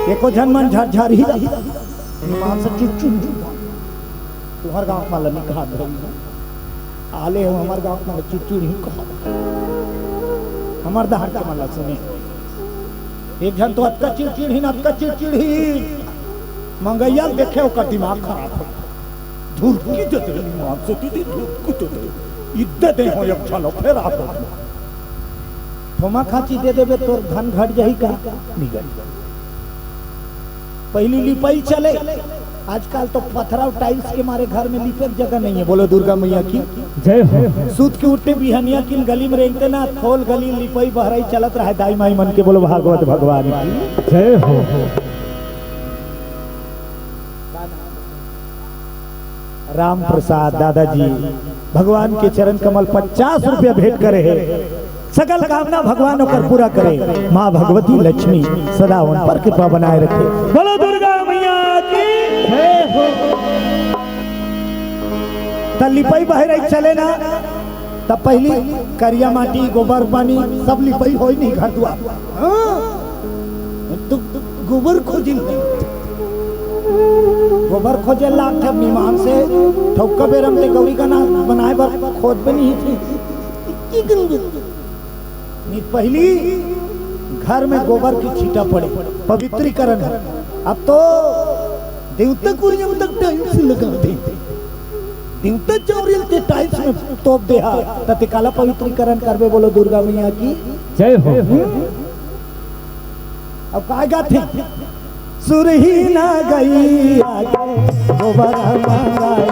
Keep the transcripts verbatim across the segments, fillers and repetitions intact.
एको झन मन झरझर ही रही, निमान से चिड़चिड़ ही। तुम्हर गांव वाला नहीं कहा धरी, आले हो हमर गांव वाला चिड़चिड़ ही कहा। हमर दहार के मन ला सुने, एक झन तो अतका चिड़चिड़ ही ना, अतका चिड़चिड़ ही, मंगैया देखे ओकर दिमाग खराब हो। धुरकी दे दे, निमान से दीदी धुरकी दे दे। इद्दे दे हो एक झलो फेर आ दे। थोमा खांची दे देबे तोर धन घट जाही का? निगल। पहली लिपाई चले, आजकल तो पथरा अउ tiles के मारे घर में लिपे के जगह नहीं है। बोलो दुर्गा मैया की। जय हो। सूत के उठते बिहनिया किन गली में रेंगते ना, खोल गली लिपाई बहराई चलत रहे दाई माई मन के। बोलो भागवत भगवान की। जय हो। राम प्रसाद दादाजी भगवान के चरण कमल पचास रुपया भेंट करे हे। सकल कामना भगवान ओकर पूरा करे। माँ भगवती लक्ष्मी सदा उन पर कृपा बनाए रखे। बोलो दुर्गा मैया की। जय हो। त लिपाई बहराई चले ना, त पहली करिया माटी, गोबर पानी, सब लिपाई होई नहीं घर दुआर। हाँ? तो गोबर खोजिन। गोबर खोजे लागथे निमान से, ठौका बेरम ते गौरी गणेश बनाए बर खोजबे नहीं थी। की करूँगी? नहीं, पहली घर में गोबर की छीटा पड़े, पवित्रीकरण हो। अब तो देवता कुरियम तक tiles लगा दे, देवता चौरियल ते tiles में तोप दे हा, त ते काला पवित्रीकरण करबे? बोलो दुर्गा मैया की। जय हो। अब काय गाथे? सुरही ना गई आगे गोबर मंगाई,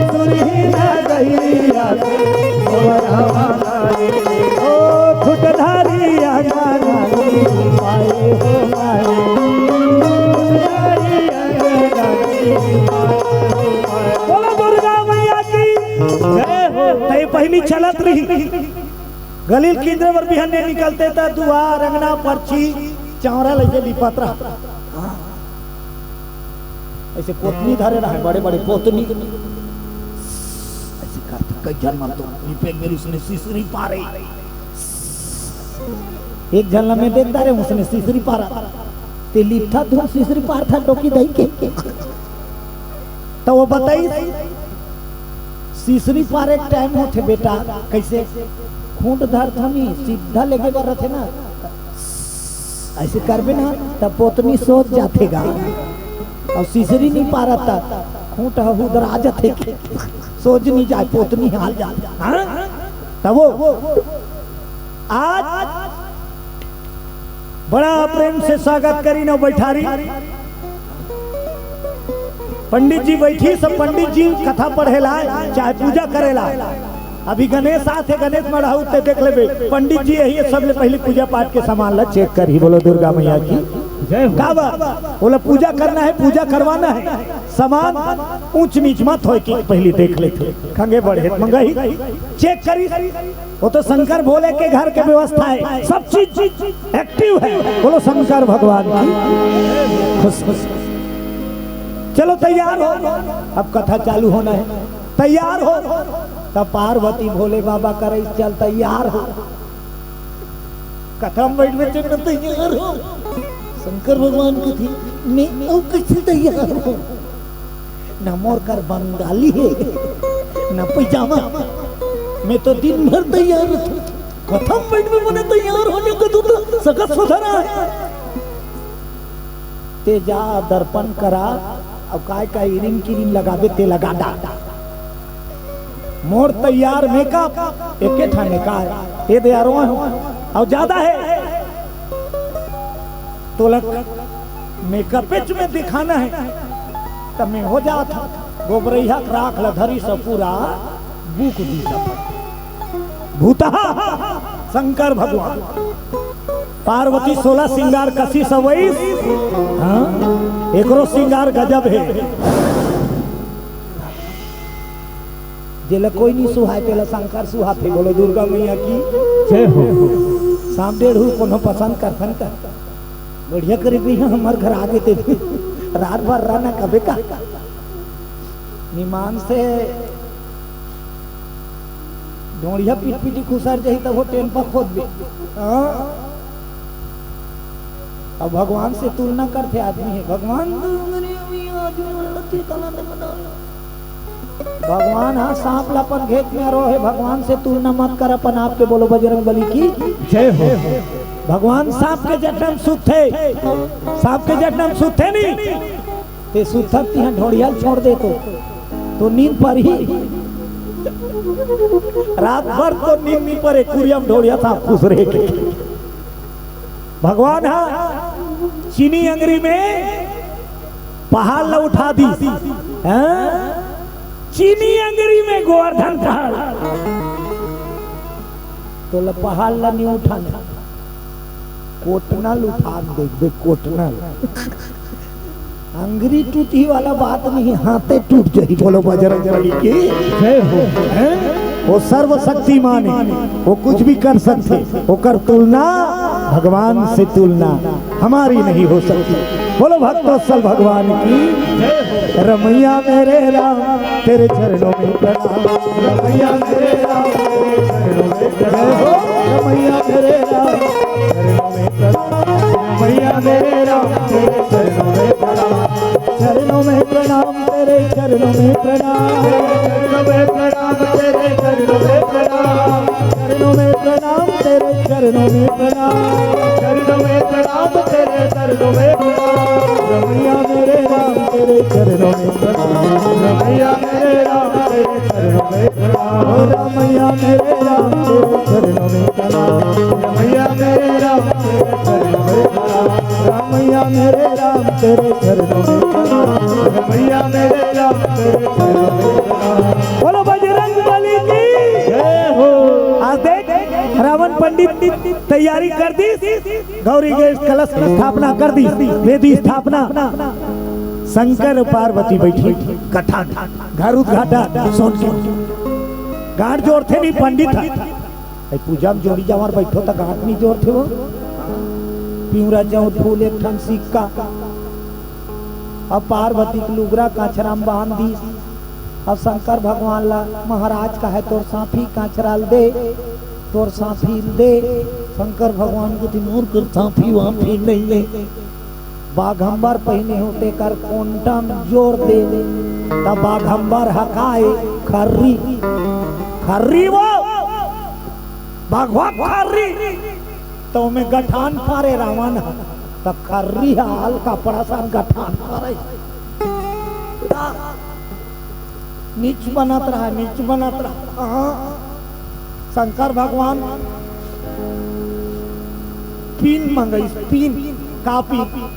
सुरही ना गई आगे गोबर मंगाई। ओ खुटधारी आंगन पाए हो माए। बोलो दुर्गा मैया की जय हो। तय पहली चलत रही, गलील किंद्रे बर बिहन्ने निकलते त दुआर, अंगना, परछी, चौरा लइके लिपत रहा। हाँ। ऐसे पोतनी धरे रहे, बड़े बड़े पोतनी। ऐसे करते कई झन मन तो लिपे बेर उसने सिसरी पारे। एक झन ला मैं देखता रहे, उसने सिसरी पारा। ते लिपथा धुन सिसरी पार था डोकी दई के। त वो बताई, सिसरी पारे के time होथे बेटा, कैसे? खूंट धरथनी, सीधा लेगे बर रथे ना, ऐसे करबे ना, त पोतनी सोच जाथे गा। अउ सिसरी नहीं पारत, त खूंट ह हुदरा जाथे, सोच नहीं जाए, पोतनी हाल जाथे। हाँ? तब वो आज बड़ा प्रेम से स्वागत करी न बैठारी। पंडित जी बैठी, सब पंडित जी कथा पढ़े ला, चाहे पूजा करे ला। अभी गणेश आथे, गणेश मढ़ाऊ ते देख लेबे। पंडित जी यही है, सबले पहले पूजा पाठ के सामान ला check करही। बोलो दुर्गा मैया की जय हो। का बा? बोला पूजा करना है, पूजा करवाना है, सामान ऊंच नीच मत होए के पहले देख लेथे। खंगे बढ़े मंगही check करी। वो तो शंकर भोले के घर के व्यवस्था है, सब चीज active है। बोलो शंकर भगवान की। खुश, खुश। चलो तैयार हो, अब कथा चालू होना है। तैयार हो, तब पार्वती भोले बाबा करे, चल तैयार हो। कथा में बैठ बैठे न तैयार हो। शंकर भगवान कथे, मैं अउ कैसे तैयार हो? न मोर कर बंगाली है, न पैजामा। मैं तो दिन भर तैयार रहूं। कथा में बैठ में मने तैयार होने को तू तो सकत सुथरा है। ते जा दर्पण करा, अउ काय काय इरिन किरिन लगाबे ते लगा डाल। मोर तैयार makeup एके ठा निकाय, ए दे यारो हो, अउ ज्यादा है। तोला मेकअपेच में दिखाना है, त मैं हो जात हूँ। गोबरैया के राख ल धरी स पूरा बुक दी सब। भूतहा शंकर भगवान, पार्वती सोलह सिंगार कसी सवैस। हाँ, एकरो सिंगार गजब है। जेला कोई नहीं सुहाय, तेला शंकर सुहाथे। बोलो दुर्गा मैया की जय हो। शाम डेढ़ हो, कोनो पसंद करथन का? बढ़िया करे भी है, हमर घर आगे ते रात भर रहना कबे का। निमान से ढोड़िया पिट पिटी खुसर जाही, तब वो टेम्पा खोद दे। हाँ? अब भगवान से तुलना करथे आदमी हे, भगवान दू अंगुरी में आज लत्ती कला दे बना। भगवान हा सांप ला अपन घेंच में रो हे, भगवान से तुलना मत कर अपन आप के। बोलो बजरंग बली की जय हो। भगवान सांप के जटन सुते, सांप के जटन सुते नहीं, ते सुतत तिहां ढोड़िया ल छोड़ दे तो, तो नींद पर ही रात भर तो नींद नहीं परे, कुरिया म ढोड़िया सांप खुसरे के। भगवान हा चीनी अंगरी में पहाड़ ला उठा दी, हैं? चीनी अंगरी में गोवर्धन पहाड़, तो ला पहाड़ ला नहीं उठाना, कोटना ल उठा देबे, कोटना ल। अंगरी टूटी वाला बात नहीं, हाथे टूट जाही। बोलो बजरंग बली की जय हो। हैं? वो सर्वशक्तिमान हे, वो कुछ भी कर सकथे। ओकर तुलना भगवान से तुलना हमारी नहीं हो सकती। बोलो भक्तवत्सल भगवान की जय हो। रमैया मेरे राम तेरे चरणों में प्रणाम। रमैया मेरे राम तेरे चरणों में प्रणाम। रमैया मेरे राम तेरे चरणों में प्रणाम। रमैया मेरे राम तेरे चरणों में प्रणाम। चरणों में प्रणाम तेरे, चरणों में प्रणाम। चरणों में प्रणाम तेरे, चरणों में प्रणाम। चरणों में प्रणाम तेरे, चरणों में प्रणाम। चरणों में प्रणाम तेरे, चरणों में प्रणाम। रमैया मेरे राम तेरे चरणों में प्रणाम। रमैया मेरे राम तेरे चरणों में प्रणाम। रमैया मेरे राम तेरे चरणों में प्रणाम। रमैया मेरे राम तेरे चरणों में प्रणाम। रमैया मेरे राम तेरे चरणों में प्रणाम। रमैया मेरे राम तेरे चरणों में प्रणाम। बोलो बजरंग बली की जय हो। आज देख, रावण पंडित तैयारी कर दी, गौरी गणेश कलश की स्थापना कर दी, वेदी स्थापना। शंकर पार्वती बैठी, कथा, घर उद्घाटन, सोन के गांठ जोड़थे नहीं पंडित ह। ए, पूजा में जोड़ी जवार बैठो त गांठ नहीं जोड़थे वो। पिंवरा चौथ फूल एक ठन सिक्का। अब पार्वती के लुगरा कछरा में बांध दी। अब शंकर भगवान ला महाराज कहे, "तोर सांफी कछरा ल दे, तोर सांफी ल दे।" शंकर भगवान कथे, "मोर कर सांफी वाफी नहीं हे।" बाघंबर पहिने हो, तेकर कोंटा म जोर दे, त बाघंबर ह काय, खर्री, खर्री वो, भगवा खर्री, त ओमे गठान पारे रावण ह, त खर्री ह आल कपड़ा सन गठान पारे। त नीच बनत रहा, नीच बनत रहा। हाँ। शंकर भगवान पिन मंगइस, पिन, का पिन?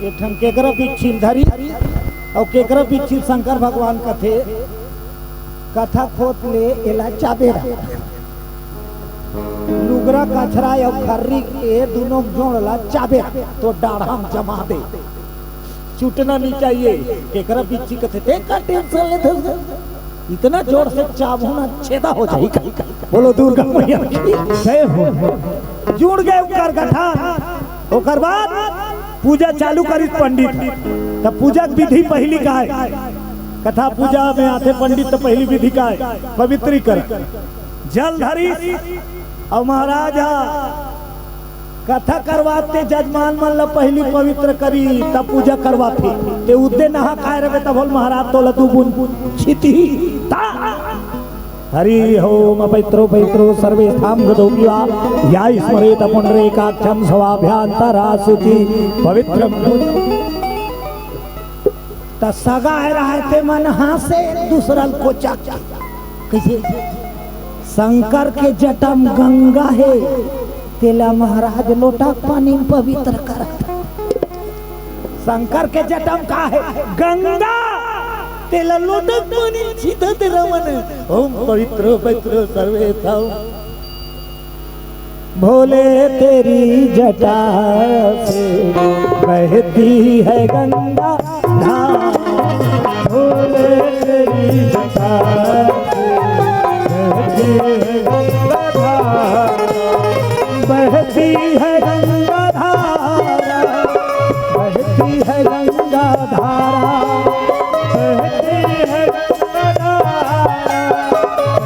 एक ठन केकरा बिच्छी ल धरी, अउ केकरा बिच्छी ल शंकर भगवान कथे, कथा खोत ले एला चाबे रहा। लुगरा कछरा अउ खर्री के दुनों जोड़ ला चाबे रहा, तो डाढ़ा म जमा दे। छूटना नहीं चाहिए। केकरा बिच्छी कथे, ते का tension लेथे? इतना जोर से चाबू ना, छेदा हो जाही। बोलो दुर्गा मैया की जय हो। जुड़ गए ओकर गठान। ओकर बाद पूजा चालू करिस पंडित। त पूजा के विधि पहिली काय? कथा पूजा में आथे पंडित, त पहिली विधि काय? पवित्रीकरण। जल धरिस अउ महाराज ह कथा करवाथे, जजमान मन ल पहिली पवित्र करी, तब पूजा करवाथे। ते उद्दे नहा खाए रहे, तब बोल, "महाराज, तोला दू बूंद छितही ता।" हरि ओम। अपवित्रो पवित्रो सर्वेषां गतो पीवा, या स्मरेत पुनरेकाक्षं स्वाभ्यंतरा शुचि पवित्रम। त सगा हे रहे ते मन हाँसे, दूसरा ल कोचक। कइसे? शंकर के जटा म गंगा हे, तेला महाराज लोटा के पानी म पवित्र करत। शंकर के जटा म का हे? गंगा। तेला लोटा के पानी म छीतत हे रावण। ओम पवित्रो पवित्रो सर्वेषां। भोले तेरी जटा से बहती है गंगा धारा। भोले तेरी जटा से बहती है गंगा धारा। बहती है गंगा धारा। बहती है गंगा धारा। बहती है गंगा धारा।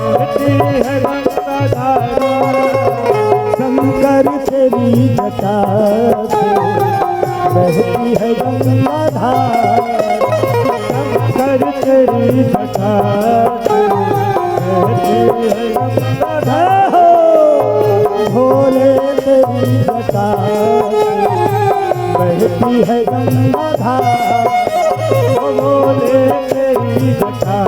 बहती है गंगा धारा। शंकर तेरी जटा से बहती है गंगा धार, शंकर तेरी जटा से। बहती है गंगा धार, हो भोले तेरी जटा से। बहती है गंगा धार, हो भोले तेरी जटा